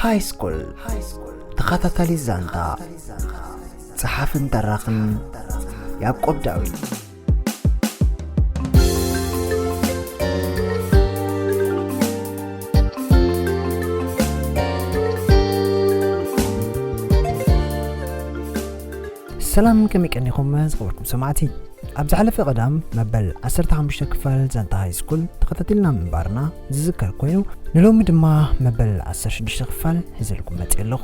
ሃይ ስኩል ተኸታታሊ ዛንታ፣ ጸሓፍን ተራኽን ያዕቆብ ዳዊት። ሰላም፣ ከመይ ቀኒኹም ዝኸበርኩም ሰማዕቲ? ኣብ ዝሓለፈ ቀዳም መበል ዓሰርተ ሓሙሽተ ክፋል ዛንታ ሃይ ስኩል ተኸታቲልና ምንባርና ዝዝከር ኮይኑ፣ ንሎሚ ድማ መበል ዓሰርተ ሽዱሽተ ክፋል ሒዘልኩም መጺእ ኣለኹ።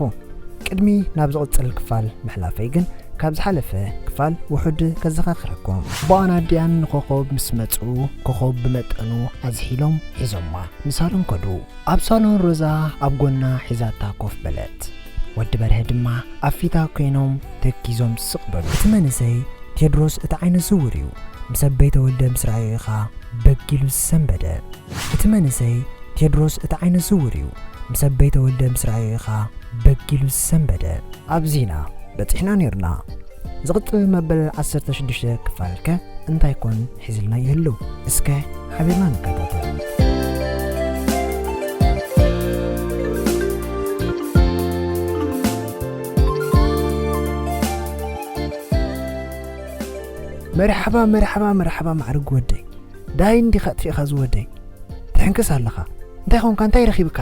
ቅድሚ ናብ ዝቕጽል ክፋል ምሕላፈይ ግን፣ ካብ ዝሓለፈ ክፋል ውሑድ ከዘኻኽረኩም። ኣቦኣን ኣዲኣን ንኮኾብ ምስ መጹ፣ ኮኾብ ብመጠኑ ኣዝሒሎም ሒዞማ ንሳሎን ከዱ። ኣብ ሳሎን ሮዛ ኣብ ጎና ሒዛታ ኮፍ በለት። ወዲ በርሀ ድማ ኣብ ፊታ ኮይኖም ተኪዞም ስቕ በሉ። እቲ መንእሰይ ቴድሮስ እቲ ዓይነ ስውር እዩ። ምስ ኣበይ ተወልደ ምስ ረኣዮ ኢኻ በግ ኢሉ ዝሰንበደ። እቲ መንእሰይ ቴድሮስ እቲ ዓይነ ስውር እዩ። ምስ ኣበይ ተወልደ ምስ ረኣዮ ኢኻ በግ ኢሉ ዝሰንበደ። ኣብዚ ኢና በጺሕና ኔርና። ዝቕጽል መበል ዓሰርተ ሽዱሽተ ክፋልከ እንታይ ኮን ሒዝልና ይህሉ? እስከ ሓቢርና ንከታተል። መርሓባ፣ መርሓባ፣ መርሓባ ማዕርግ ወደይ። ዳይ እንዲኻ ኣጥፊእኻ ዝወደይ። ትሕንክስ ኣለኻ። እንታይ ኾንካ? እንታይ ረኺብካ?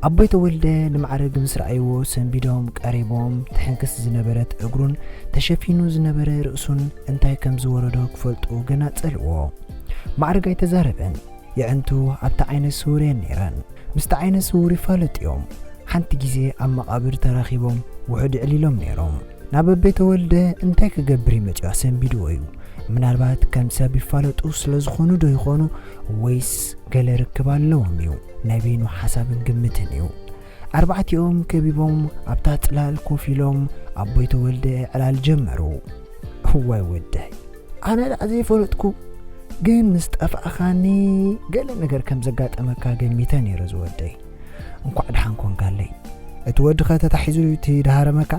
ኣቦይ ተወልደ ንማዕርግ ምስ ረኣይዎ ሰንቢዶም ቀሪቦም፣ ትሕንክስ ዝነበረት እግሩን ተሸፊኑ ዝነበረ ርእሱን እንታይ ከም ዝወረዶ ክፈልጡ ገና ጸልእዎ። ማዕርግ ኣይተዛረበን። የዕንቱ ኣብቲ ዓይነ ስውር እየን ነይረን። ምስቲ ዓይነ ስውር ይፋለጡ እዮም። ሓንቲ ግዜ ኣብ መቓብር ተራኺቦም ውሑድ ዕሊሎም ነይሮም። ናብ ኣቦይ ተወልደ እንታይ ክገብር እዩ መጺኡ? ኣሰንቢድዎ እዩ። ምናልባት ከም ሰብ ይፋለጡ ስለ ዝኾኑ ዶ ይኾኑ? ወይስ ገለ ርክብ ኣለዎም እዩ? ናይ በይኑ ሓሳብን ግምትን እዩ። ኣርባዕቲኦም ከቢቦም ኣብታ ጽላል ኮፍ ኢሎም ኣቦይ ተወልደ ዕላል ጀመሩ። እዋይ ወደይ፣ ኣነ ደኣ ዘይፈለጥኩ፣ ግን ምስ ጠፋእኻኒ ገለ ነገር ከም ዘጋጠመካ ገሚተ ነይረ ዝወደይ። እንኳዕ ደሓን ኮንካለይ። እቲ ወድኸ ተታሒዙ እቲ ደሃረመካ?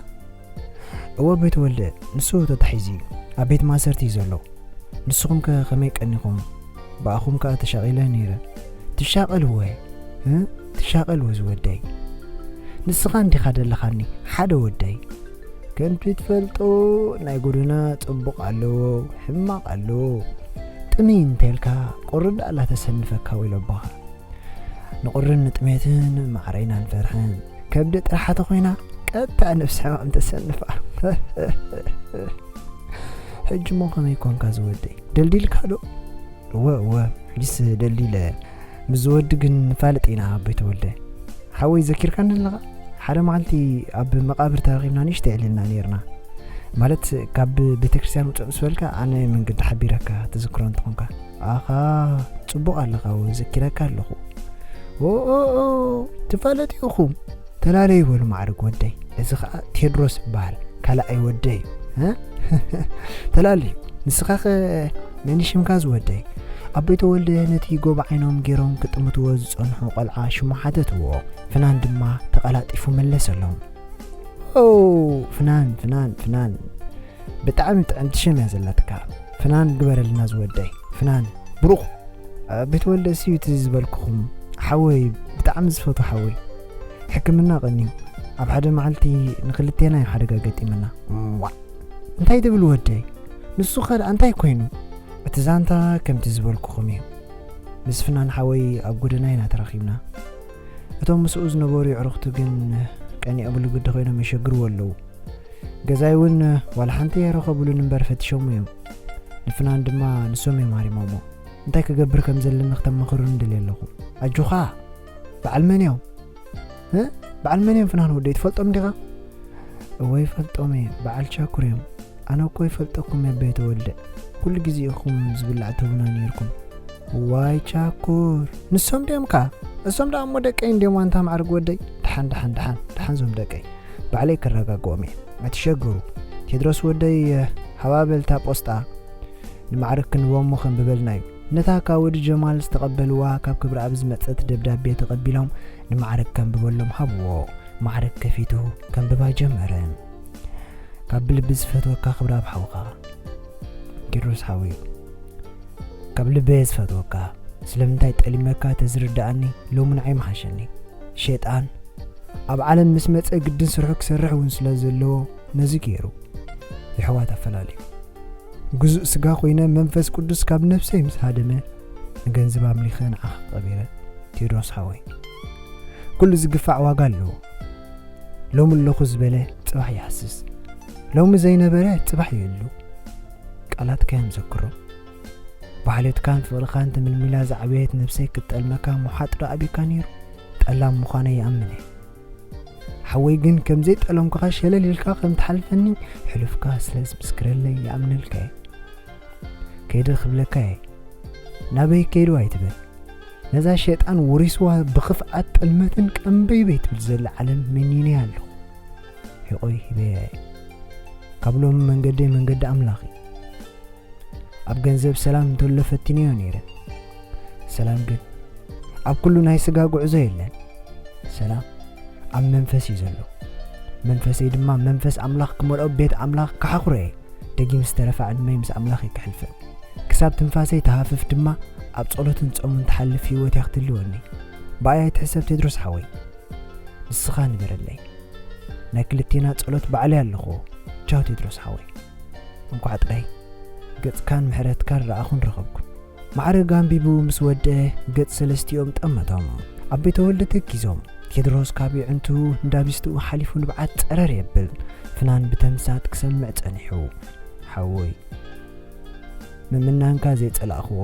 እወ ኣቦይ ተወልደ፣ ንሱ ተታሒዙ እዩ። ኣብ ቤት ማእሰርቲ እዩ ዘሎ። ንስኹም ከ ከመይ ቀኒኹም? ብኣኹም ከኣ ተሻቒለ ነይረ። ትሻቐል እወ፣ እ? ትሻቐል እወ ዝወደይ። ንስኻ እንዲኻ ደለኻኒ ሓደ ወደይ። ከምቲ ትፈልጦ ናይ ጎደና ጽቡቕ ኣለዎ፣ ሕማቕ ኣለዎ። ጥምይ እንተልካ ቁሪ ደኣ ኣላ ተሰንፈካ ወይ ለቦኻ። ንቁርን ንጥሜትን ማዕረ ኢና ንፈርሐን። ከብዲ ጥራሕ ተኾይና ቀጥታ ነብሲ ሕማም ተሰንፋ። ሕጂ እሞ ከመይ ኮንካ ዝወደይ? ደልዲልካ ዶ? እወ፣ እወ፣ ሕጂስ ደልዲለ። ምስ ዝወዲ ግን ንፋለጥ ኢና ኣቦይ ተወልደ። ሓወይ ዘኪርካኒ ኣለኻ? ሓደ መዓልቲ ኣብ መቓብር ተራኺብና ንእሽተይ ኣዕሊልና ነይርና። ማለት ካብ ቤተክርስትያን ውፅእ ምስ በልካ ኣነ መንገዲ ሓቢረካ ትዝክሮ እንተኾንካ። ኣኻ፣ ጽቡቕ ኣለኻ፣ እወ ዘኪረካ ኣለኹ። ኦ፣ ኦ፣ ኦ፣ ትፋለጡ ኢኹም። ተላለዩ በሉ ማዕርግ ወደይ። እዚ ኸኣ ቴድሮስ ይበሃል፣ ካልኣይ ወደይ እዩ። እ? ተላለዩ። ንስኻኸ መን ሽምካ ዝወደይ? ኣቦይ ተወልደ ነቲ ጎቦ ዓይኖም ገይሮም ክጥምትዎ ዝጸንሑ ቖልዓ ሽሙ ሓተትዎ። ፍናን ድማ ተቐላጢፉ መለሰሎም። ኦ፣ ፍናን፣ ፍናን፣ ፍናን። ብጣዕሚ ጥዕምቲ ሽም እያ ዘላትካ። ፍናን ግበረልና ዝወደይ። ፍናን፣ ብሩኽ። ኣቦይ ተወልደ እሱ እዩ እቲ ዝበልኩኹም። ሓወይ፣ ብጣዕሚ ዝፈትዎ ሓወይ። ሕክምና ቀንዩ። ኣብ ሓደ መዓልቲ ንኽልቴና እዩ ሓደጋ ገጢምና። ዋእ! እንታይ ትብል ወደይ? ንሱ ኸ ደኣ እንታይ ኮይኑ? እቲ ዛንታ ከምቲ ዝበልኩኹም እዩ። ምስ ፍናን ሓወይ ኣብ ጎደና ኢና ተራኺብና። እቶም ምስኡ ዝነበሩ የዕሩኽቱ ግን ቀኒኦምሉ ግዲ ኮይኖም የሸግርዎ ኣለዉ። ገዛይ እውን ዋላ ሓንቲ ኣይረኸቡሉን እምበር ፈቲሾሞ እዮም። ንፍናን ድማ ንሶም እዮም ሃሪሞሞ። እንታይ ክገብር ከም ዘለኒ ክተማኽሩኒ ደልየ ኣለኹ። ኣጆኻ! በዓል መን እዮም? እ? በዓል መን እዮም ፍናን ወደይ? ትፈልጦም ዲኻ? እወ ይፈልጦም እየ። በዓል ቻኩር እዮም። ኣነ እኮ ይፈልጠኩም እየ ኣቦይ ተወልደ። ኩሉ ግዜ ኢኹም ዝብላዕ ትህቡና ነይርኩም። ዋይ ቻኩር። ንሶም ድዮም ከ? እሶም ደኣ እሞ ደቀይ እንድዮም ኣንታ ማዕርግ ወደይ። ደሓን፣ ደሓን፣ ደሓን፣ ደሓን ዞም ደቀይ። ባዕለይ ክረጋግኦም እየ። ኣይትሸገሩ። ቴድሮስ ወደይ፣ ሃባ በል እታ ፖስጣ። ንማዕርግ ክንህቦ እሞ ከንብበልና እዩ። ነታ ካብ ወዲ ጀማል ዝተቐበልዋ ካብ ክብረኣብ ዝመጸት ደብዳቤ ተቐቢሎም ንማዕርግ ከንብበሎም ሃብዎ። ማዕርግ ከፊቱ ከንብባ ጀመረ። ካብ ብልቢ ዝፈትወካ ክብረኣብ ሓውኻ። ቴድሮስ ሓወይ፣ ካብ ልበ እየ ዝፈትወካ። ስለምንታይ ጠሊመካ ተዝርድኣኒ ሎሚ ንዓይ ምሓሸኒ። ሸጣን፣ ኣብ ዓለም ምስ መጸ ግድን ስርሑ ክሰርሕ እውን ስለ ዘለዎ ነዚ ገይሩ። የሕዋት ኣፈላልዩ። ግዙእ ስጋ ኮይነ መንፈስ ቅዱስ ካብ ነፍሰይ ምስ ሃደመ ንገንዘብ ኣምሊኸ ንዓኻ ቀቢረ። ቴድሮስ ሓወይ፣ ኩሉ ዝግፋዕ ዋጋ ኣለዎ። ሎሚ ኣለኹ ዝበለ ጽባሕ ይሃስስ። ሎሚ ዘይነበረ ጽባሕ ይህሉ። ቃላትካ እዮም ዘክሮ። ብሓልዮትካን ፍቕርኻን ተመልሚላ ዝዓበየት ነብሰይ ክትጠልመካ ምሓጥ ዶ ኣቢካ ነይሩ? ጠላም ምዃነይ ይኣምን እየ። ሓወይ ግን ከም ዘይጠለምኩኻ ሸለል ኢልካ ከም ትሓልፈኒ ሕሉፍካ ስለ ዝምስክረለይ ይኣምነልካ እየ። ከይደ ክብለካ እየ። ናበይ ከይዱ ኣይትበል። ነዛ ሸጣን ወሪስዋ ብኽፍኣት ጥልመትን ቀንበይበይ ትብል ዘላ ዓለም መኒነያ ኣለኹ። ሒቆይ ሂበያ እየ። ካብ ሎሚ መንገደይ መንገዲ ኣምላኽ እዩ። ኣብ ገንዘብ ሰላም እንተሎ ፈቲነዮ ነይረ። ሰላም ግን ኣብ ኩሉ ናይ ስጋ ጉዕዞ የለን። ሰላም ኣብ መንፈስ እዩ ዘሎ። መንፈሰይ ድማ መንፈስ ኣምላኽ ክመልኦ ቤት ኣምላኽ ክሓኹሮ እየ። ደጊም ዝተረፈ ዕድመይ ምስ ኣምላኸይ ክሕልፈን። ክሳብ ትንፋሰይ ተሃፍፍ ድማ ኣብ ጸሎትን ጾምን ትሓልፍ ህይወት እያ ክትህልወኒ። ብኣይ ኣይትሕሰብ ቴድሮስ ሓወይ። ንስኻ ንበረለይ። ናይ ክልቴና ጸሎት ባዕለይ ኣለኹዎ። ቻው ቴድሮስ ሓወይ። እንኳዕ ጥራይ ገጽካን ምሕረትካን ረኣኹን ረኸብኩን። ማዕረግ ኣንቢቡ ምስ ወደአ ገጽ ሰለስቲኦም ጠመቶም። ኣቤ ተወልደ ተኪዞም። ቴድሮስ ካብ የዕንቱ እንዳ ቢስትኡ ሓሊፉ ንብዓት ጸረር የብል። ፍናን ብተምሳጥ ክሰምዕ ጸኒሑ። ሓወይ፣ ምምናንካ ዘይጸላእኽዎ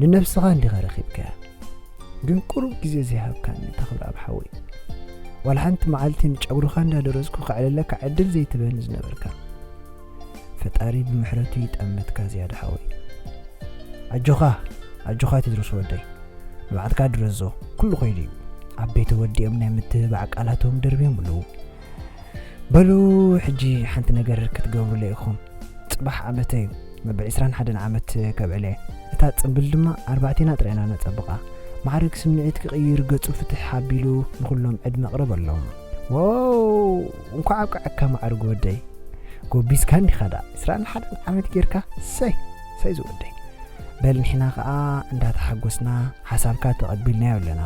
ንነብስኻ እንዲኻ ረኺብካያ። ግን ቁሩብ ግዜ ዘይሃብካኒ ተኽብረኣብ ሓወይ። ዋላ ሓንቲ መዓልቲ ንጨጉርኻ እንዳደረዝኩ ከዕልለካ ዕድል ዘይትበኒ ዝነበርካ። ፈጣሪ ብምሕረቱ ይጠምትካ ዝያዳ ሓወይ። ኣጆኻ፣ ኣጆኻ ቴድሮስ ወደይ። ንብዓትካ ድረዞ፣ ኩሉ ከይዱ እዩ። ኣቤ ተወዲኦም ናይ ምትብባዕ ቃላቶም ደርብዮም ኣለዉ። በሉ፣ ሕጂ ሓንቲ ነገር ክትገብሩለይ ኢኹም። ጽባሕ ዓመተይ እዩ። መበል ዕስራን ሓደን ዓመት ከብዕል እየ። እታ ጽምብል ድማ ኣርባዕቴና ጥራይ ኢና ነጸብቓ። ማዕረግ ስምዒት ክቕይር ገጹ ፍትሕ ኣቢሉ ንኹሎም ዕድመ ኣቕረበሎም። ዋው! እንኳዕ ኣብቅዐካ ማዕረግ ወደይ። ጎቢዝካ እንዲኻ ደኣ ዕስራን ሓደን ዓመት ጌርካ። ሰይ! ሰይ ዝወደይ። በል ንሕና ኸኣ እንዳተሓጎስና ሓሳብካ ተቐቢልናዮ ኣለና።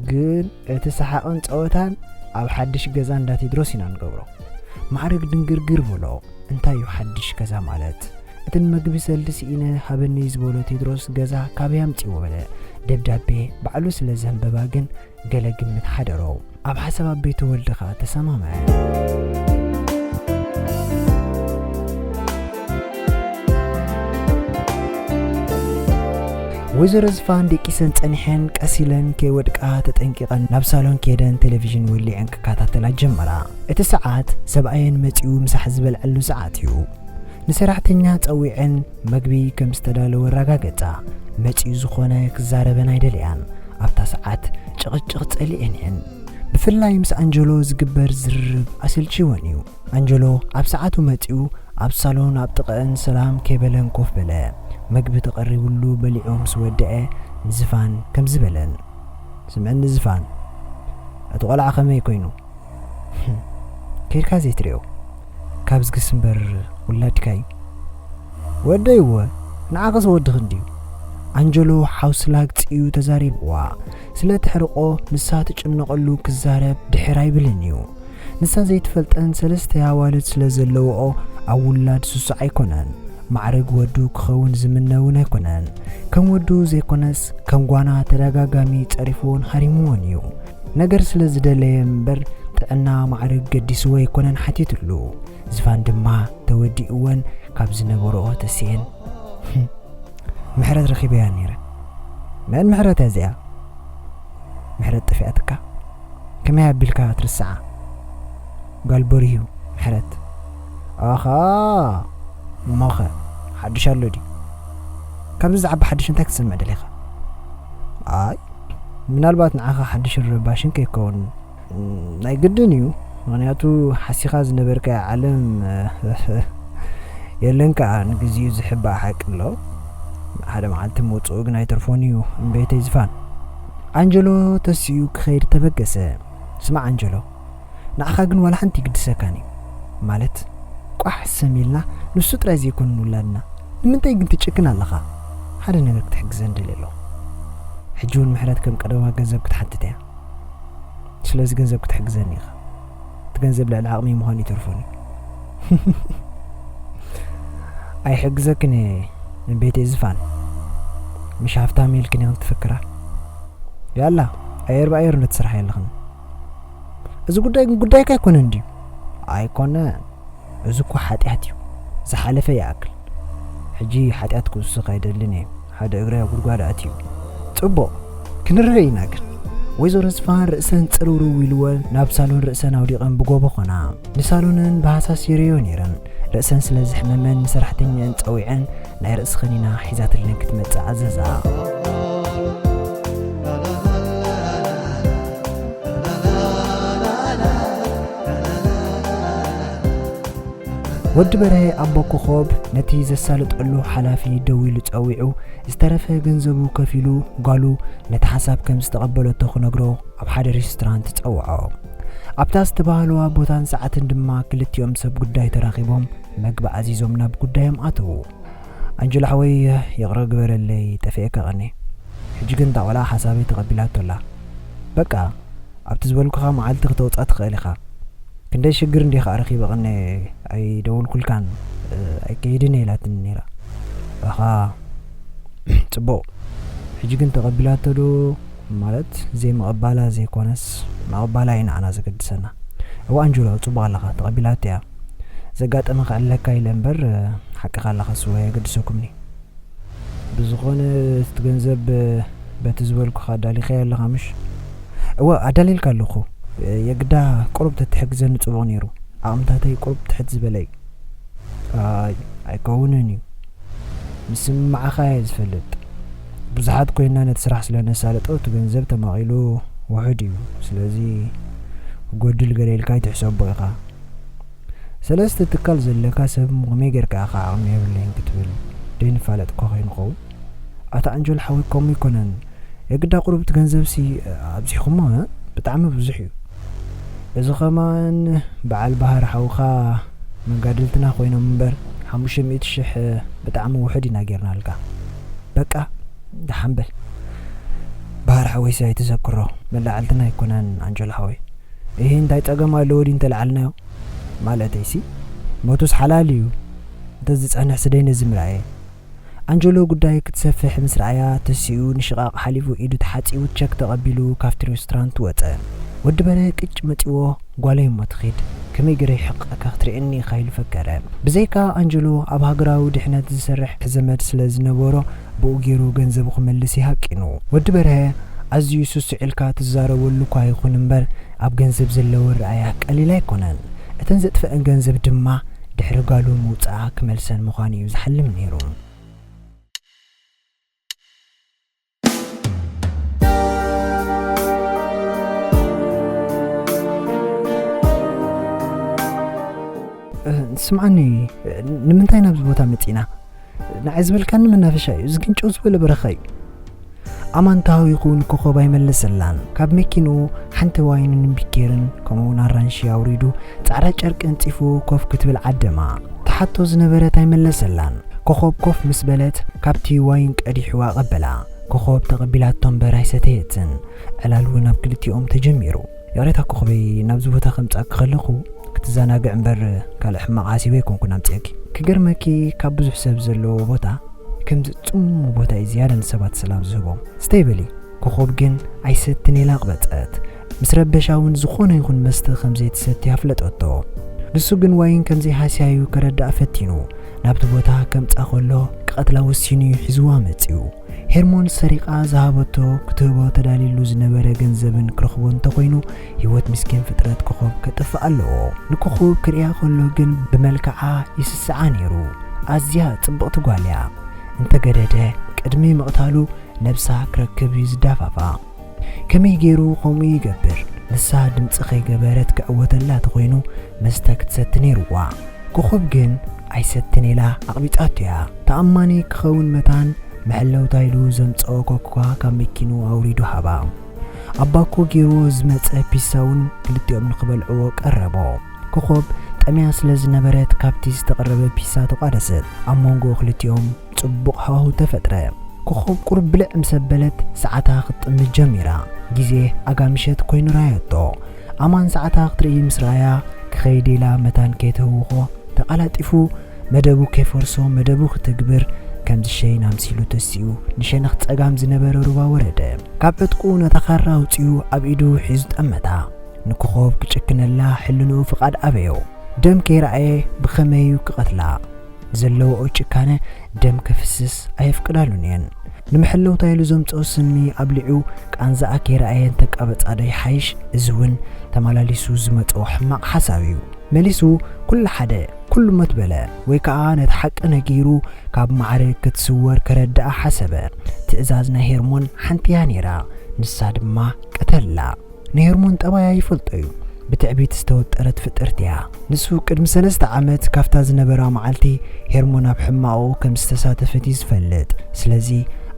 ግን እቲ ሰሓቕን ጸወታን ኣብ ሓድሽ ገዛ እንዳ ቴድሮስ ኢና ንገብሮ። ማዕረግ ድንግርግር በሎ። እንታይ እዩ ሓድሽ ገዛ ማለት? እቲ ንመግቢ ሰልዲ ስኢነ ሃበኒ ዝበሎ ቴድሮስ ገዛ ካበይ ኣምጺእዎ በለ። ደብዳቤ ባዕሉ ስለ ዘንበባ ግን ገለ ግምት ሓደሮ። ኣብ ሓሳብ ኣቤ ተወልደ ኸኣ ተሰማምዐ። ወይዘሮ ዝፋን ደቂሰን ጸኒሐን ቀስ ኢለን ከይወድቃ ተጠንቂቐን ናብ ሳሎን ከይደን ቴሌቪዥን ወሊዐን ክከታተላ ጀመራ። እቲ ሰዓት ሰብኣየን መጺኡ ምሳሕ ዝበልዐሉ ሰዓት እዩ። ንሰራሕተኛ ጸዊዐን መግቢ ከም ዝተዳለወ ኣረጋገጻ። መጺኡ ዝኾነ ክዛረበን ኣይደለያን። ኣብታ ሰዓት ጭቕጭቕ ጸሊኤን እየን። ብፍላይ ምስ ኣንጀሎ ዝግበር ዝርርብ ኣሰልችወን እዩ። ኣንጀሎ ኣብ ሰዓቱ መጺኡ ኣብ ሳሎን ኣብ ጥቐአን ሰላም ከይበለን ኮፍ በለ። መግቢ ተቐሪቡሉ በሊዑ ምስ ወደአ ንዝፋን ከምዚ በለን፣ ስምዕኒ ዝፋን፣ እቲ ቆልዓ ከመይ ኮይኑ? ከይድካ ዘይትሪኦ። ካብ ዝግስ እምበር ውላድካ እዩ። ወደይ እወ፣ ንዓኸስ ወድኽ እንድዩ። ኣንጀሎ ሓውስላ ግጺኡ ተዛሪብዋ። ስለ ተሕርቆ ንሳ ትጭነቐሉ ክዛረብ ድሕር ኣይብልን እዩ። ንሳ ዘይትፈልጠን ሰለስተ ኣዋልድ ስለ ዘለውኦ ኣብ ውላድ ስሱዕ ኣይኮነን። ማዕረግ ወዱ ክኸውን ዝምነ እውን ኣይኮነን። ከም ወዱ ዘይኮነስ ከም ጓና ተደጋጋሚ ጸሪፍዎን ሃሪምዎን እዩ። ነገር ስለ ዝደለየ እምበር ጥዕና ማዕረግ ገዲስዎ ኣይኮነን ሓቲትሉ። ዝፋን ድማ ተወዲእወን ካብ ዝነበርኦ ተስኤን ምሕረት ረኺበያ ነይረ። መን ምሕረት እያ እዚኣ? ምሕረት ጠፊኣትካ? ከመይ ኣቢልካ ትርስዓ? ጓል በሪሁ ምሕረት። ኣኻ፣ እሞኸ ሓድሽ ኣሎ ድዩ? ካብዚ ዝዓቢ ሓድሽ እንታይ ክትሰምዕ ደሊኻ? ኣይ፣ ምናልባት ንዓኻ ሓድሽን ረባሽን ከይከውን፣ ናይ ግድን እዩ። ምኽንያቱ ሓሲኻ ዝነበርካያ ዓለም የለን ከኣ፣ ንግዚኡ ዝሕባእ ሓቂ ኣሎ። ሓደ መዓልቲ ምውጽኡ ግን ኣይተርፎን እዩ። እምበይተይ ዝፋን። ኣንጀሎ ተሲኡ ክኸይድ ተበገሰ። ስማዕ ኣንጀሎ፣ ንዓኻ ግን ዋላ ሓንቲ ይግድሰካን እዩ። ማለት፣ ቋሕ ሰም ኢልና ንሱ ጥራይ ዘይኮነ ንውላድና። ንምንታይ ግን ትጭክን ኣለኻ? ሓደ ነገር ክትሕግዘን ደልየ ኣለኹ። ሕጂ እውን ምሕረት ከም ቀደማ ገንዘብ ክትሓትት እያ። ስለዚ ገንዘብ ክትሕግዘኒ ኢኻ። እቲ ገንዘብ ልዕሊ ዓቕሚ ምዃኑ ይተርፎኒ። ኣይሕግዘክን እየ፣ ንቤተይ ዝፋን። ምሽ ሃፍታም ኢልክን ኢኽን ትፍክራ። ያላ፣ ኣየር ብኣየር ነቲ ስራሕ የለኽን። እዚ ጉዳይ ግን ጉዳይካ ኣይኮነን ድዩ? ኣይኮነን። እዚ እኮ ሓጢኣት እዩ። ዝሓለፈ ይኣክል። ሕጂ ሓጢኣት ክውስኽ ኣይደልን እየ። ሓደ እግሪ ኣብ ጉድጓድ ኣትዩ። ጽቡቕ፣ ክንርእ ኢና ግን። ወይዘሮ ዝፋን ርእሰን ጽርውርው ኢልወን ናብ ሳሎን ርእሰን ኣውዲቐን ብጎቦ ኾና። ንሳሎነን ብሃሳስ ይርእዮ ነይረን። ርእሰን ስለ ዘሕመመን ንሰራሕተኛኣን ጸዊዐን ናይ ርእስኽን ኢና ሒዛትለን ክትመጽእ ኣዘዛ። ወዲ በርሀ ኣቦ ኮኾብ ነቲ ዘሳልጠሉ ሓላፊ ደዊሉ ጸዊዑ ዝተረፈ ገንዘቡ ከፊሉ ጓሉ ነቲ ሓሳብ ከም ዝተቐበለቶ ክነግሮ ኣብ ሓደ ሬስቶራንት ጸውዖ። ኣብታ ዝተባህለዋ ቦታን ሰዓትን ድማ ክልቲኦም ሰብ ጉዳይ ተራኺቦም መግቢ ኣዚዞም ናብ ጉዳዮም ኣተዉ። ኣንጀሎ ሓወይ፣ ይቕረ ግበረለይ፣ ጠፊኤካ ቀኒ። ሕጂ ግን እታ ቆልዓ ሓሳበይ ተቐቢላቶ ኣላ። በቃ ኣብቲ ዝበልኩኻ መዓልቲ ክተውጻ ትኽእል ኢኻ። ክንደይ ሽግር እንዲኻ ኣረኺበ ቀኒ ኣይደወልኩልካን፣ ኣይከይድን እየ ኢላትኒ ነይራ። ኣኻ ጽቡቕ። ሕጂ ግን ተቐቢላቶ ዶ? ማለት ዘይምቕባላ ዘይኮነስ ምቕባላ እዩ ንዓና ዘገድሰና። እዋ ኣንጀሎ፣ ጽቡቕ ኣለኻ፣ ተቐቢላቶ እያ። ዘጋጠመ ክዕለካ ኢለ እምበር፣ ሓቅኻ ኣለኻ፣ ስወይ ኣየገድሰኩምኒ። ብዝኾነ እቲ ገንዘብ በቲ ዝበልኩኻ ኣዳሊኻዮ ኣለኻ ምሽ? እወ ኣዳሊልካ ኣለኹ። የግዳ ቁሩብ ተትሕግዘኒ ጽቡቕ ነይሩ። ዓቕምታተይ ቁሩብ ትሕት ዝበለ እዩ። ኣይ ኣይከውንን እዩ። ምስምማዕኻ እየ ዝፈልጥ። ብዙሓት ኮይንና ነቲ ስራሕ ስለ ነሳልጦ እቲ ገንዘብ ተማቒሉ ውሑድ እዩ። ስለዚ ክጎድል ገለ ኢልካ ኣይትሕሰቦ ኢኻ። ሰለስተ ትካል ዘለካ ሰብ ከመይ ጌርካ ኢኻ ዓቕሚ የብለይን ክትብል? ደይንፋለጥ እኳ ኮይኑ ኸውን። ኣታ ኣንጀሎ ሓወይ ከምኡ ኣይኮነን። የግዳ ቁሩብ እቲ ገንዘብሲ ኣብዚሕኩሞ እ? ብጣዕሚ ብዙሕ እዩ። እዚ ኸማን በዓል ባህር ሓውኻ መጋድልትና ኮይኖም እምበር ሓሙሽተ ሚእቲ ሽሕ ብጣዕሚ ውሑድ ኢና ጌርናልካ። በቃ ደሓን በል። ባህር ሓወይሲ ኣይትዘክሮ። መላዕልትና ኣይኮነን ኣንጀሎ ሓወይ። እሂ እንታይ ጸገም ኣለዎ ድዩ እንተለዓልናዮ? ማለተይሲ ሞቱስ ሓላል እዩ። እንተዝጸንሕሲ ደይ ነዚ ምርኣየ። ኣንጀሎ ጉዳይ ክትሰፍሕ ምስ ረኣያ ተሲኡ ንሽቓቕ ሓሊፉ ኢዱ ተሓጺቡ ቸክ ተቐቢሉ ካብቲ ሬስቶራንት ወጸ። ወዲ በርሀ ቅጭ መጺዎ ጓለይ እሞ ትኺድ፣ ከመይ ገይረ ይሕቕቐካ ክትርእየኒ ኢኻ ኢሉ ፈከረ። ብዘይካ ኣንጀሎ ኣብ ሃገራዊ ድሕነት ዝሰርሕ ዘመድ ስለ ዝነበሮ ብኡ ገይሩ ገንዘቡ ክመልስ ይሃቂኑ። ወዲ በርሀ ኣዝዩ ስሱዕ ኢልካ ትዛረበሉ እኳ ይኹን እምበር ኣብ ገንዘብ ዘለዎ ረኣያ ቀሊል ኣይኮነን። እተን ዘጥፈአን ገንዘብ ድማ ድሕሪ ጋሉ ምውጻኣ ክመልሰን ምዃኑ እዩ ዝሓልም ነይሩ። ስምዓኒ፣ ንምንታይ ናብዚ ቦታ መጺና? ንዓይ ዝበልካኒ መናፈሻ እዩ። እዚ ግን ጭው ዝበለ በረኻ እዩ። ኣማን ተሃዊኹ ንኮኾብ ኣይመለሰላን። ካብ መኪንኡ ሓንቲ ዋይንን ቢኬርን ከምኡውን ኣራንሺ ኣውሪዱ ጻዕዳ ጨርቂ ኣንጺፉ ኮፍ ክትብል ዓደማ። ትሓቶ ዝነበረት ኣይመለሰላን። ኮኾብ ኮፍ ምስ በለት ካብቲ ዋይን ቀዲሑ ኣቐበላ። ኮኾብ ተቐቢላቶ እምበር ኣይሰተየትን። ዕላል እውን ኣብ ክልቲኦም ተጀሚሩ። ይቕሬታ ኮኾበይ፣ ናብዚ ቦታ ከምጻእኪ ከለኹ ክትዘናግዕ እምበር ካልእ ሕማቕ ሓሲበ ኣይኮንኩን ኣምጺአኪ። ክገርመኪ ካብ ብዙሕ ሰብ ዘለዎ ቦታ ከምዚ ጽምው ቦታ እዩ ዝያዳ ንሰባት ሰላም ዝህቦም። ስተይ በሊ። ኮኾብ ግን ኣይሰትን ኢላ ኣቕበጸት። ምስ ረበሻ እውን ዝኾነ ይኹን መስተ ከም ዘይትሰቲ ኣፍለጠቶ። ንሱ ግን ዋይን ከም ዘይሃስያ እዩ ከረድኣ ፈቲኑ። ናብቲ ቦታ ከምጻ ከሎ ክቐትላ ወሲኑ እዩ ሒዝዋ መጺኡ። ሄርሞን ሰሪቓ ዝሃበቶ ክትህቦ ተዳልዩሉ ዝነበረ ገንዘብን ክረኽቦ እንተኾይኑ ህይወት ምስኪን ፍጥረት ኮኾብ ከጥፍእ ኣለዎ። ንኮኾብ ክርእያ ከሎ ግን ብመልክዓ ይስስዓ ነይሩ። ኣዝያ ጽብቕቲ ጓል እያ። እንተገደደ ቅድሚ ምቕታሉ ነብሳ ክረክብ እዩ ዝዳፋፋ። ከመይ ገይሩ ከምኡ ይገብር? ንሳ ድምጺ ከይገበረት ክዕወተላ ተኾይኑ መስተ ክትሰቲ ነይርዋ። ኮኾብ ግን ኣይሰትን ኢላ ኣቕቢጻቶ እያ። ተኣማኒ ክኸውን መታን መሐለውታ ኢሉ ዘምጽኦ ኮካ ካብ መኪንኡ ኣውሪዱ ሃባ። ኣብ ባኮ ገይርዎ ዝመጸ ፒሳ እውን ክልቲኦም ንኽበልዕዎ ቀረቦ። ኮኾብ ጠምያ ስለ ዝነበረት ካብቲ ዝተቐረበ ፒሳ ተቋደሰት። ኣብ መንጎ ክልቲኦም ጽቡቕ ሃዋህው ተፈጥረ። ኮኾብ ቁሩብ ብልዕ ምስ ኣበለት ሰዓታ ክትጥምት ጀሚራ። ግዜ ኣጋ ምሸት ኮይኑ ረኣየቶ። ኣማን ሰዓታ ክትርኢ ምስ ረኣያ ክኸይድ ኢላ መታን ከይትህውኾ ተቐላጢፉ መደቡ ከይፈርሶ መደቡ ክትግብር ከም ዝሸይን ኣምሲሉ ተሲኡ ንሸነኽ ጸጋም ዝነበረ ሩባ ወረደ። ካብ ዕጥቁ ነታ ካራ ኣውጺኡ ኣብ ኢዱ ሒዙ ጠመታ። ንኮኾብ ክጭክነላ ሕልንኡ ፍቓድ ኣበዮ። ደም ከይረኣየ ብኸመይ እዩ ክቐትላ? ዘለውኦ ጭካነ ደም ከፍስስ ኣየፍቅዳሉን እየን። ንምሕለውታ ኢሉ ዘምጽኦ ስሚ ኣብሊዑ ቃንዛኣ ከይረኣየ እንተቃበጻ ዶ ይሓይሽ? እዚ እውን ተመላሊሱ ዝመጽኦ ሕማቕ ሓሳብ እዩ። መሊሱ ኩሉ ሓደ ኩሉ ሞት በለ፣ ወይ ከኣ ነቲ ሓቂ ነጊሩ ካብ ማዕርግ ክትስወር ከረድኣ ሓሰበ። ትእዛዝ ናይ ሄርሞን ሓንቲ እያ ነይራ፣ ንሳ ድማ ቅተላ። ንሄርሞን ጠባያ ይፈልጦ እዩ። ብትዕቢት ዝተወጠረት ፍጥርቲ እያ። ንሱ ቅድሚ ሰለስተ ዓመት ካብታ ዝነበራ መዓልቲ ሄርሞን ኣብ ሕማቑ ከም ዝተሳተፈት እዩ ዝፈልጥ። ስለዚ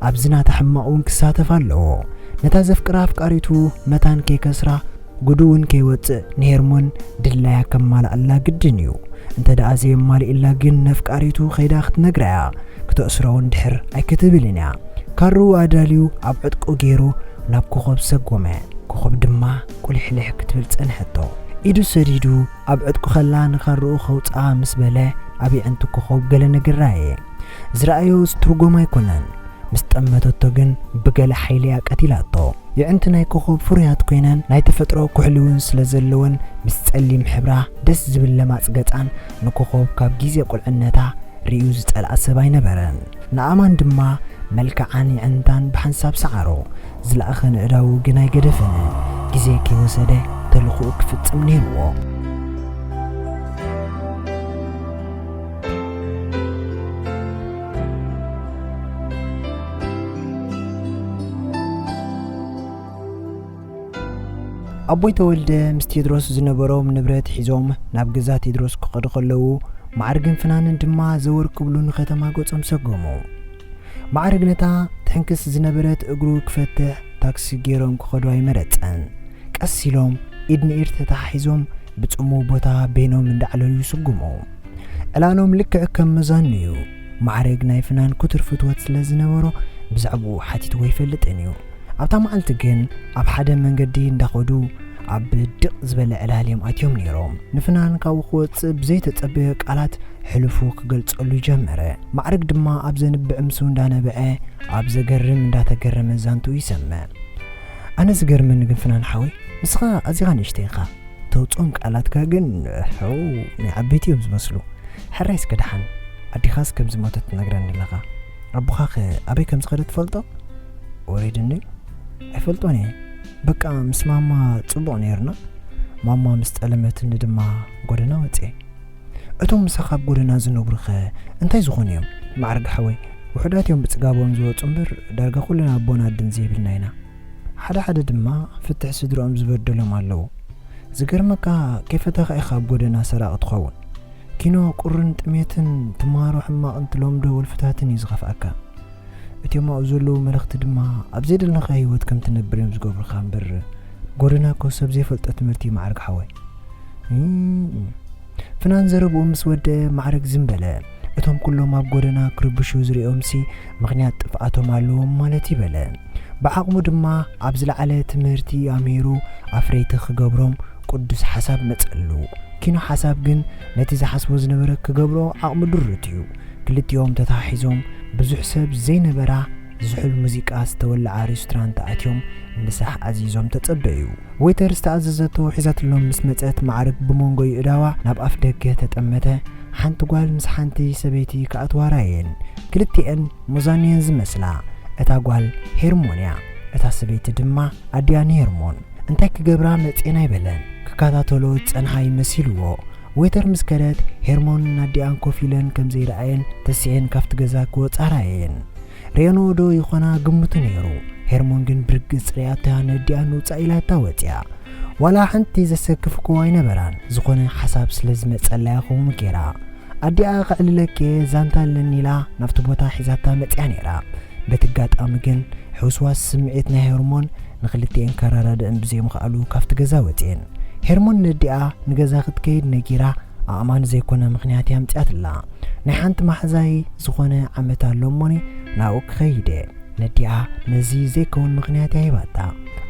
ኣብዚ ናታ ሕማቕ እውን ክሳተፍ ኣለዎ። ነታ ዘፍቅራ ኣፍቃሪቱ መታን ከይከስራ ጉዱ እውን ከይወጽእ ንሄርሞን ድላያ ከማልኣላ ግድን እዩ። እንተ ደኣ ዘየማልእላ ግን ነፍቃሪቱ ከይዳ ክትነግራ እያ። ክተእስሮ እውን ድሕር ኣይክትብልን እያ። ካርኡ ኣዳልዩ ኣብ ዕጥቁ ገይሩ ናብ ኮኾብ ሰጎመ። ኮኾብ ድማ ቁሊሕልሕ ክትብል ጸንሐቶ። ኢዱ ሰዲዱ ኣብ ዕጥቁ ከላ ንኻርኡ ከውጽኣ ምስ በለ ኣብ የዕንቲ ኮኾብ ገለ ነገር ረኣየ። ዝረኣዮ ዝትርጎም ኣይኮነን። ምስ ጠመተቶ ግን ብገለ ሓይሊ እያ ቀቲላቶ። የዕንቲ ናይ ኮኾብ ፍሩያት ኮይነን ናይ ተፈጥሮ ኩሕሊ እውን ስለ ዘለወን ምስ ጸሊም ሕብራ ደስ ዝብል ለማጽ ገጻን ንኮኾብ ካብ ግዜ ቁልዕነታ ርእዩ ዝጸልኣ ሰብ ኣይነበረን። ንኣማን ድማ መልክዓን የዕንታን ብሓንሳብ ሰዓሮ። ዝለኣኸ ንእዳዉ ግን ኣይገደፈንን። ግዜ ከይወሰደ ተልእኾኡ ክፍጽም ነይርዎ። ኣቦይ ተወልደ ምስ ቴድሮስ ዝነበሮም ንብረት ሒዞም ናብ ገዛ ቴድሮስ ክኸዱ ከለዉ፣ ማዕርግን ፍናንን ድማ ዘወር ክብሉ ንከተማ ገጾም ሰጎሙ። ማዕርግ ነታ ትሕንክስ ዝነበረት እግሩ ክፈትሕ ታክሲ ገይሮም ክኸዱ ኣይመረጸን። ቀስ ኢሎም ኢድ ንኢድ ተተሓሒዞም ብጽሙው ቦታ በይኖም እንዳዕለሉ ይስጉሙ። ዕላሎም ልክዕ ከም መዛኑ እዩ። ማዕርግ ናይ ፍናን ክቱር ፍትወት ስለ ዝነበሮ ብዛዕባኡ ሓቲትዎ ኣይፈልጥን እዩ። ኣብታ መዓልቲ ግን ኣብ ሓደ መንገዲ እንዳኸዱ ኣብ ድቕ ዝበለ ዕላል እዮም ኣትዮም ነይሮም። ንፍናን ካብኡ ክወጽእ ብዘይተጸበዮ ቃላት ሕሉፉ ክገልጸሉ ጀመረ። ማዕርግ ድማ ኣብ ዘንብዕ ምስኡ እንዳነበዐ ኣብ ዘገርም እንዳተገረመ ዛንትኡ ይሰምዕ። ኣነ ዝገርመኒ ግን ፍናን ሓወይ፣ ንስኻ ኣዚኻ ንእሽተይ ኢኻ። ተውጽኦም ቃላትካ ግን ሕው ናይ ዓበይቲ እዮም ዝመስሉ። ሕራይ እስከ ደሓን፣ ኣዴኻስ ከም ዝሞተት ትነግረኒ ኣለኻ። ኣቦኻኸ ኣበይ ከም ዝኸደ ትፈልጦ? ወሪድኒ? ኣይፈልጦን እየ። በቃ ምስ ማማ ጽቡቕ ነይርና። ማማ ምስ ጠለመትኒ ድማ ጎደና ወጽኤ። እቶም ምሳኻ ኣብ ጎደና ዝነብሩኸ እንታይ ዝኾኑ እዮም? ማዕርግ ሓወይ፣ ውሑዳት እዮም ብጽጋቦም ዝወጹ እምበር ዳርጋ ኩልና ኣቦን ኣድን ዘይብልና ኢና። ሓደ ሓደ ድማ ፍትሕ ስድርኦም ዝበደሎም ኣለዉ። ዝገርመካ ከይፈተኻ ኢኻ ኣብ ጎደና ሰራቒ ትኸውን። ኪኖ ቁርን ጥሜትን ትምሃሮ ሕማቕን ትለምዶ ወልፍታትን እዩ ዝኸፍኣካ። እቲኦም ኣብኡ ዘለዉ መለኽቲ ድማ ኣብ ዘይደለኻዮ ህይወት ከም ትነብር እዮም ዝገብሩኻ እምበር ጎደና እኮ ሰብ ዘይፈልጦ ትምህርቲ እዩ ማዕርግ ሓወይ። እም፣ ፍናን ዘረብኡ ምስ ወደአ ማዕርግ ዝም በለ። እቶም ኩሎም ኣብ ጎደና ክርብሹ ዝሪኦምሲ ምኽንያት ጥፍኣቶም ኣለዎም ማለት እዩ በለ። ብዓቕሙ ድማ ኣብ ዝለዓለ ትምህርቲ ኣምሂሩ ኣፍረይቲ ክገብሮም ቅዱስ ሓሳብ መጸሉ። ኪኖ ሓሳብ ግን ነቲ ዝሓስቦ ዝነበረ ክገብሮ ዓቕሚ ድሩት እዩ። ክልቲኦም ተተሓሒዞም ብዙሕ ሰብ ዘይነበራ ዝሑል ሙዚቃ ዝተወልዓ ሬስቶራንት ኣትዮም ምሳሕ ኣዚዞም ተጸበዩ። ዌይተር ዝተኣዘዘቶ ሒዛትሎም ምስ መጸት ማዕርግ ብመንጎ ይእዳዋ ናብ ኣፍ ደገ ተጠመተ። ሓንቲ ጓል ምስ ሓንቲ ሰበይቲ ክኣትዋ ራየን። ክልቲኤን ሞዛንየን ዝመስላ። እታ ጓል ሄርሞን እያ። እታ ሰበይቲ ድማ ኣዲኣ ንሄርሞን። እንታይ ክገብራ መጺኤን ኣይበለን። ክከታተሎ ዝጸንሓ እዩ መሲልዎ። ዌይተር ምስ ከደት ሄርሞን ኣዲኣን ኮፍ ኢለን ከም ዘይረኣየን ተሲኤን ካብቲ ገዛ ክወጻ ራየን። ሬኖ ዶ ይኾና ግምቱ ነይሩ። ሄርሞን ግን ብርግጽ ሪኣታ ነዲኣ ንውጻእ ኢላታ ወጺኣ። ዋላ ሓንቲ ዘሰክፍ እኮ ኣይነበራን። ዝኾነ ሓሳብ ስለ ዝመጸላ እያ ከምኡ ገይራ። ኣዲኣ ከዕልለኪ ዛንታ ኣለኒ ኢላ ናብቲ ቦታ ሒዛታ መጺኣ ነይራ። በቲ ኣጋጣሚ ግን ሕውስዋስ ስምዒት ናይ ሄርሞን ንክልቲኤን ከረዳድእን ብዘይምኽኣሉ ካብቲ ገዛ ወጺኤን። ሄርሞን ነዲኣ ንገዛ ክትከይድ ነጊራ ኣእማን ዘይኮነ ምኽንያት እያ ኣምጺኣትላ። ናይ ሓንቲ ማሕዛይ ዝኾነ ዓመት ኣሎ እሞኒ ናብኡ ክኸይድ እየ። ነዲኣ ነዚ ዘይከውን ምኽንያት እያ ሂባታ።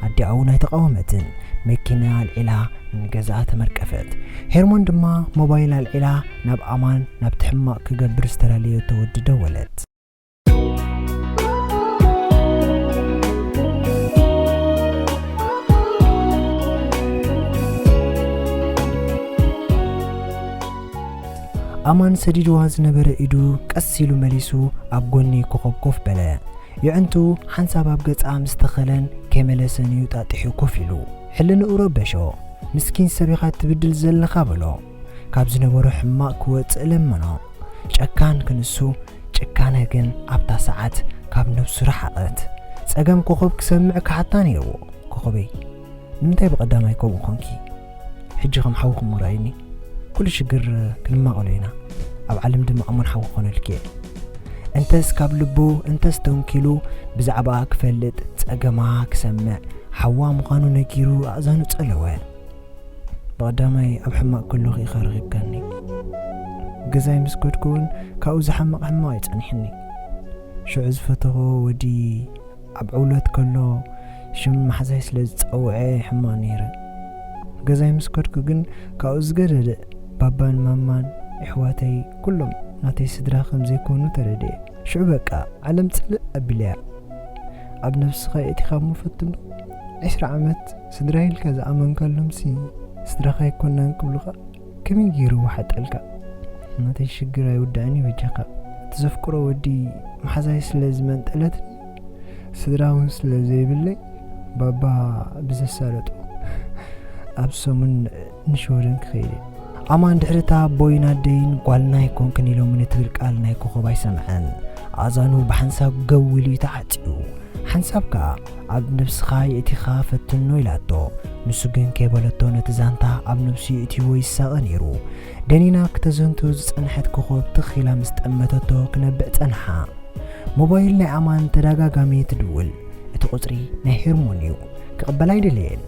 ኣዲኣ እውን ኣይተቓወመትን። መኪና ኣልዒላ ንገዛኣ ተመርቀፈት። ሄርሞን ድማ ሞባይል ኣልዒላ ናብ ኣማን ናብቲ ሕማቕ ክገብር ዝተላለየቶ ወዲ ደወለት። ኣማን ሰዲድዋ ዝነበረ ኢዱ ቀስ ኢሉ መሊሱ ኣብ ጎኒ ኮኾብ ኮፍ በለ። የዕንቱ ሓንሳብ ኣብ ገጻ ምስ ተኸለን ከይመለሰን እዩ ጣጢሑ ኮፍ ኢሉ። ሕልንኡ ረበሾ። "ምስኪን ሰብ ኢኻ ትብድል ዘለኻ" በሎ። ካብ ዝነበሮ ሕማቕ ክወጽእ ለመኖ። ጨካን ክንሱ፣ ጭካነ ግን ኣብታ ሰዓት ካብ ነብሱ ረሓቐት። ጸገም ኮኾብ ክሰምዕ ክሓታ ነይርዎ። "ኮኾበይ፣ ንምንታይ ብቐዳማይ ከምኡ ኾንኪ? ሕጂ ከም ሓውኹም ርኣይኒ። ኩሉ ሽግር ክንማቐሎ ኢና። ኣብ ዓለም ድማ እሙን ሓው ክኾነልኪ እየ።" እንተስ ካብ ልቡ፣ እንተስ ተንኪሉ ብዛዕባኣ ክፈልጥ፣ ጸገማ ክሰምዕ፣ ሓዋ ምዃኑ ነጊሩ ኣእዛኑ ጸለወ። "ብቐዳማይ ኣብ ሕማቕ ከለኹ ኢኻ ረኺብካኒ። ገዛይ ምስ ከድኩ እውን ካብኡ ዝሓምቕ ሕማቕ እዩ ጸኒሕኒ። ሽዑ ዝፈተኹ ወዲ ኣብ ዕውለት ከሎ ሽም ማሕዛይ ስለ ዝጸውዐ ሕማቕ ነይረ። ገዛይ ምስ ከድኩ ግን ካብኡ ዝገደደ ባባን ማማን፣ ኣሕዋተይ፣ ኩሎም ናተይ ስድራ ከም ዘይኮኑ ተረድኤ። ሽዑ በቃ ዓለም ጽልእ ኣቢለያ። ኣብ ነብስኻ የእቲኻ እሞ ፈትኖ። ዕስራ ዓመት ስድራ ኢልካ ዝኣመንካሎምሲ ስድራኻ ኣይኮናን ክብሉኻ ከመይ ገይሩ ይወሓጠልካ? ናተይ ሽግር ኣይውዳእን እዩ በጃኻ። እቲ ዘፍቅሮ ወዲ ማሕዛይ ስለ ዝመንጠለትኒ፣ ስድራ እውን ስለ ዘይብለይ፣ ባባ ብዘሳለጦ ኣብ ሰሙን ንሽወደን ክኸይድ እየ። ኣማን ድሕሪ እታ ኣቦይን ኣደይን ጓልና ኣይኮንክን ኢሎምኒ ትብል ቃል ናይ ኮኾብ ኣይሰምዐን። ኣእዛኑ ብሓንሳብ ገው ኢሉ እዩ ተዓጽዩ። ሓንሳብ ከኣ ኣብ ነብስኻ የእቲኻ ፈትኖ ኢላቶ። ንሱ ግን ከይበለቶ ነቲ ዛንታ ኣብ ነብሱ የእትይዎ ይሳቐ ነይሩ። ደኒና ክተዘንቱ ዝጸንሐት ኮኾብ ትኽ ኢላ ምስ ጠመተቶ ክነብዕ ጸንሓ። ሞባይል ናይ ኣማን ተደጋጋሚ ትድውል። እቲ ቁጽሪ ናይ ሄርሞን እዩ። ክቕበላ ኣይደለየን።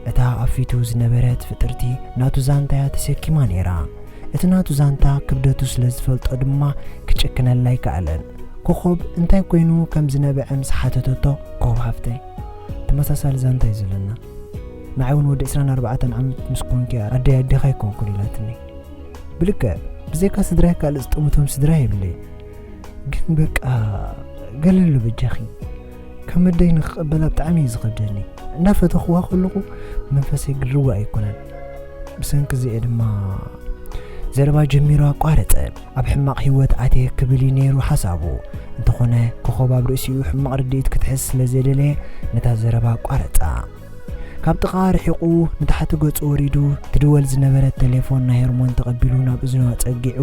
እታ ኣብ ፊቱ ዝነበረት ፍጥርቲ ናቱ ዛንታያ ተሰኪማ ነይራ። እቲ ናቱ ዛንታ ክብደቱ ስለ ዝፈልጦ ድማ ክጭክነላ ኣይከኣለን። ኮኾብ እንታይ ኮይኑ ከም ዝነበዐ ምስ ሓተተቶ፣ "ኮኾብ ሓፍተይ፣ ተመሳሳሊ ዛንታ እዩ ዘለና። ንዓይ እውን ወዲ ዕስራን ኣርባዕተን ዓመት ምስ ኮንኪ ኣደይ ኣዴኻ ኣይኮንኩን" ኢላትኒ። ብልክዕ፣ ብዘይካ ስድራይ ካልእ ዝጠምቶም ስድራ የብለይን። ግን በቃ ገለሉ በጃኺ። ከም ኣደይ ንክቕበላ ብጣዕሚ እዩ ዝኸብደኒ። እናፈተኽዋ ከለኹ መንፈሰይ ግርዋ ኣይኮነን። ብሰንኪ እዚኤ ድማ ዘረባ ጀሚሩ ኣቋረጸ። ኣብ ሕማቕ ህይወት ኣትየ ክብል እዩ ነይሩ ሓሳቡ። እንተኾነ ኮኾብ ኣብ ርእሲኡ ሕማቕ ርድኢት ክትሕዝ ስለ ዘይደለየ ነታ ዘረባ ኣቋረጻ። ካብ ጥቓ ርሒቑ ንታሕቲ ገጹ ወሪዱ ትድወል ዝነበረት ቴሌፎን ናይ ሄርሞን ተቐቢሉ ናብ እዝኑ ኣጸጊዑ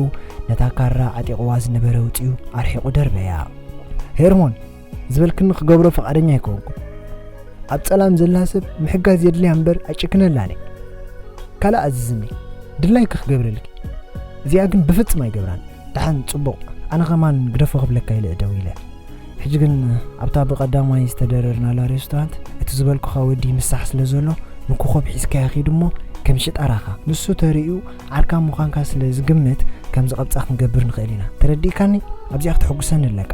ነታ ካራ ዓጢቕዋ ዝነበረ ኣውጺኡ ኣርሒቑ ደርበያ። "ሄርሞን፣ ዝበልክኒ ክገብሮ ፍቓደኛ ኣይኮንኩን። ኣብ ጸላም ዘላ ሰብ ምሕጋዝ የድልያ እምበር ኣይጭክነላን እየ። ካልእ ኣዝዝኒ፣ ድላይኪ ክገብረልኪ። እዚኣ ግን ብፍጽም ኣይገብራን። ደሓን ጽቡቕ፣ ኣነ ከማን ግደፎ ክብለካ ኢለ እየ ደው ኢለ። ሕጂ ግን ኣብታ ብቐዳማይ ዝተደረርናላ ሬስቶራንት እቲ ዝበልኩኻ ወዲ ምሳሕ ስለ ዘሎ ንኮኾብ ሒዝካያ ኺድ እሞ ከም ሽጣራኻ ንሱ ተሪኡ ዓርካ ምዃንካ ስለ ዝግምት ከም ዝቐብጻ ክንገብር ንኽእል ኢና። ተረዲእካኒ? ኣብዚኣ ክተሐጉሰኒ ኣለካ።"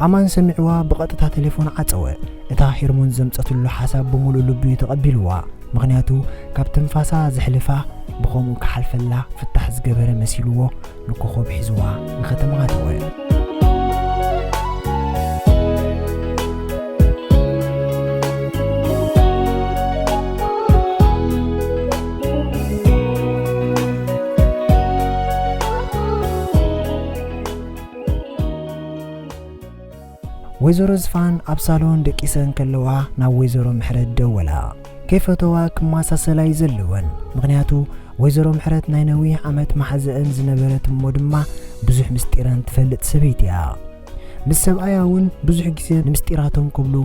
ኣማን ሰሚዕዋ ብቐጥታ ቴሌፎን ዓጸወ። እታ ሄርሞን ዘምጸትሉ ሓሳብ ብምሉእ ልቡ እዩ ተቐቢልዋ። ምኽንያቱ ካብ ትንፋሳ ዘሕልፋ ብኸምኡ ክሓልፈላ ፍታሕ ዝገበረ መሲልዎ ንኮኾብ ሒዝዋ ንኸተማ ኣተወ። ወይዘሮ ዝፋን ኣብ ሳሎን ደቂሰን ከለዋ ናብ ወይዘሮ ምሕረት ደወላ። ከይፈተዋ ክመሳሰላ እዩ ዘለወን። ምኽንያቱ ወይዘሮ ምሕረት ናይ ነዊሕ ዓመት መሓዘአን ዝነበረት እሞ ድማ ብዙሕ ምስጢረን ትፈልጥ ሰበይቲ እያ። ምስ ሰብኣያ እውን ብዙሕ ግዜ ንምስጢራቶም ክብሉ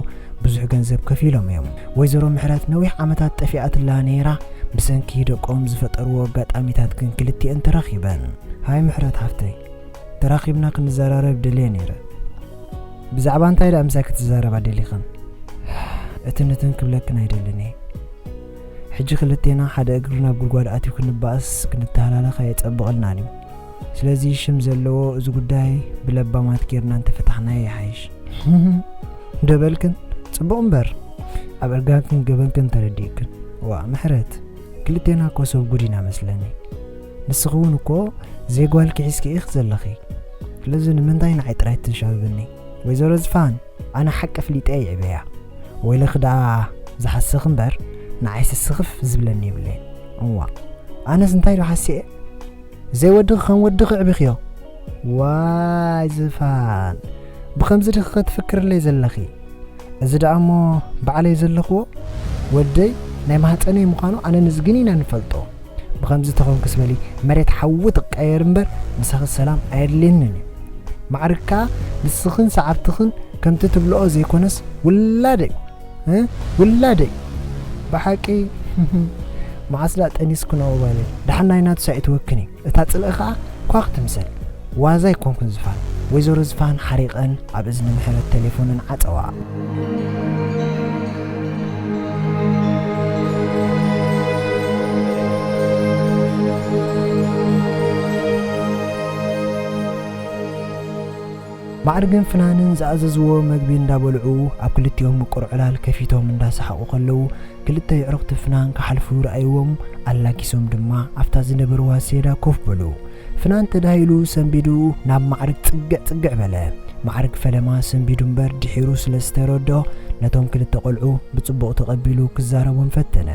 ብዙሕ ገንዘብ ከፊሎም እዮም። ወይዘሮ ምሕረት ነዊሕ ዓመታት ጠፊኣትላ ነይራ። ብሰንኪ ደቆም ዝፈጠርዎ ኣጋጣሚታት ግን ክልቲኤን ተራኺበን። "ሃይ ምሕረት ሓፍተይ፣ ተራኺብና ክንዘራረብ ደልየ ነይረ። ብዛዕባ እንታይ ደኣ ምሳይ ክትዛረባ ደሊኽን?" "እትን እትን ክብለክን ኣይደልን እየ። ሕጂ ክልቴና ሓደ እግሪ ናብ ጉድጓድ ኣትዩ ክንባእስ ክንተሃላለኽ ኣየጸብቐልናን እዩ። ስለዚ ሽም ዘለዎ እዚ ጉዳይ ብለባማት ጌርና እንተፈታሕናዮ ይሓይሽ። ደበልክን ጽቡቕ እምበር ኣብ እርጋንክን ገበንክን ተረዲእክን። ዋ ምሕረት፣ ክልቴና እኮ ሰብ ጉድ ኢና መስለኒ። ንስኺ እውን እኮ ዘይጓልኪ ሒዝኪ ኢኺ ዘለኺ። ስለዚ ንምንታይ ንዓይ ጥራይ ትንሻብብኒ? ወይዘሮ ዝፋን፣ ኣነ ሓቂ ፍሊጠ ይዕበያ። ወይለኺ ደኣ ዝሓስኽ እምበር ንዓይ ስስኽፍ ዝብለኒ የብለይን። እዋ ኣነስ እንታይ ዶ ሓሲኤ? ዘይወድኺ ከም ወድኺ ኣዕቢኽዮ። ዋይ ዝፋን፣ ብኸምዚ ድኺ ክትፍክርለይ ዘለኺ? እዚ ደኣ እሞ ባዕለይ ዘለኽዎ ወደይ ናይ ማህፀነይ ምዃኑ ኣነ ንዝግን ኢና ንፈልጦ። ብኸምዚ ተኾንክስ በሊ መሬት ሓዊ ትቀየር እምበር ምሳኺ ሰላም ኣየድልየንን እዩ። ማዕርግ ከኣ ንስኽን ሰዓብትኽን ከምቲ ትብልኦ ዘይኮነስ ውላደይ፣ እ? ውላደይ። ብሓቂ መዓስ ደኣ ጠኒስክን ኣዋልድ? ደሓን ናይ ናቱ ሳይትወክኒ። እታ ጽልኢ ከኣ ኳኽ ትምሰል። ዋዛ ኣይኮንኩን ዝፋን። ወይዘሮ ዝፋን ሓሪቐን ኣብ እዝኒ ምሕረት ቴሌፎነን ዓጸዋ። ማዕርግን ፍናንን ዝኣዘዝዎ መግቢ እንዳበልዑ ኣብ ክልቲኦም ምቁር ዕላል ከፊቶም እንዳሰሓቑ ከለዉ ክልተ የዕሩኽቲ ፍናን ክሓልፉ ረኣይዎም ኣላጊሶም ድማ ኣብታ ዝነበርዋ ሴዳ ኮፍ በሉ። ፍናን ተዳሂሉ ሰንቢዱ ናብ ማዕርግ ጽግዕ ጽግዕ በለ። ማዕርግ ፈለማ ሰንቢዱ እምበር ድሒሩ ስለ ዝተረድኦ ነቶም ክልተ ቆልዑ ብጽቡቕ ተቐቢሉ ክዛረቦም ፈተነ።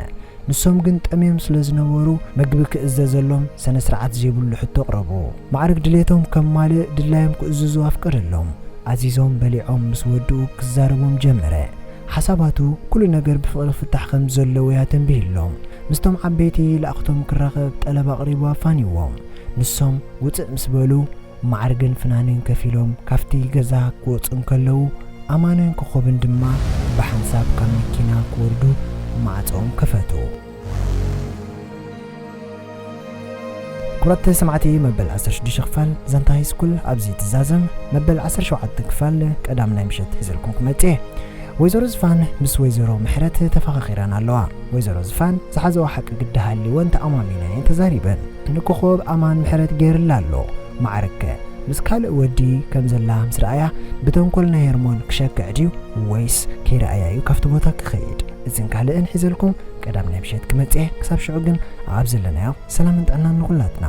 ንሶም ግን ጠምዮም ስለ ዝነበሩ መግቢ ክእዘዘሎም ሰነ ስርዓት ዘይብሉ ሕቶ ኣቕረቡ። ማዕርግ ድሌቶም ከማልእ ድላዮም ክእዝዙ ኣፍቀደሎም። ኣዚዞም በሊዖም ምስ ወድኡ ክዛረቦም ጀመረ። ሓሳባቱ ኩሉ ነገር ብፍቕሪ ክፍታሕ ከም ዘለዎ እያ ተንቢህሎም። ምስቶም ዓበይቲ ላእኽቶም ክራኸብ ጠለብ ኣቕሪቡ ኣፋንይዎም። ንሶም ውፅእ ምስ በሉ ማዕርግን ፍናንን ከፊሎም ካብቲ ገዛ ክወፁ እንከለዉ ኣማንን ኮኾብን ድማ ብሓንሳብ ካብ መኪና ክወርዱ ማዕጾኦም ከፈቱ። ክቡራት ሰማዕቲ፣ መበል ዓሰርተ ሽዱሽተ ክፋል ዛንታ ሃይስኩል ኣብዚ ትዛዘም። መበል ዓሰርተ ሸውዓተ ክፋል ቀዳም ናይ ምሸት ሒዘልኩም ክመጽእ እየ። ወይዘሮ ዝፋን ምስ ወይዘሮ ምሕረት ተፈኻኺረን ኣለዋ። ወይዘሮ ዝፋን ዝሓዘኦ ሓቂ ግዲ ሃልወን ተኣማሚነን እየን ተዛሪበን። ንኮኾብ ኣማን ምሕረት ገይርላ ኣሎ። ማዕረከ ምስ ካልእ ወዲ ከም ዘላ ምስ ረኣያ ብተንኮል ናይ ሄርሞን ክሸክዕ ድዩ ወይስ ከይረኣያ እዩ ካብቲ ቦታ ክኸይድ? እዝን ካልእን ሒዘልኩም ቀዳም ናይ ምሸት ክመጽእ እየ። ክሳብ ሽዑ ግን ኣብ ዘለናዮ ሰላምን ጥዕናን ንኹላትና።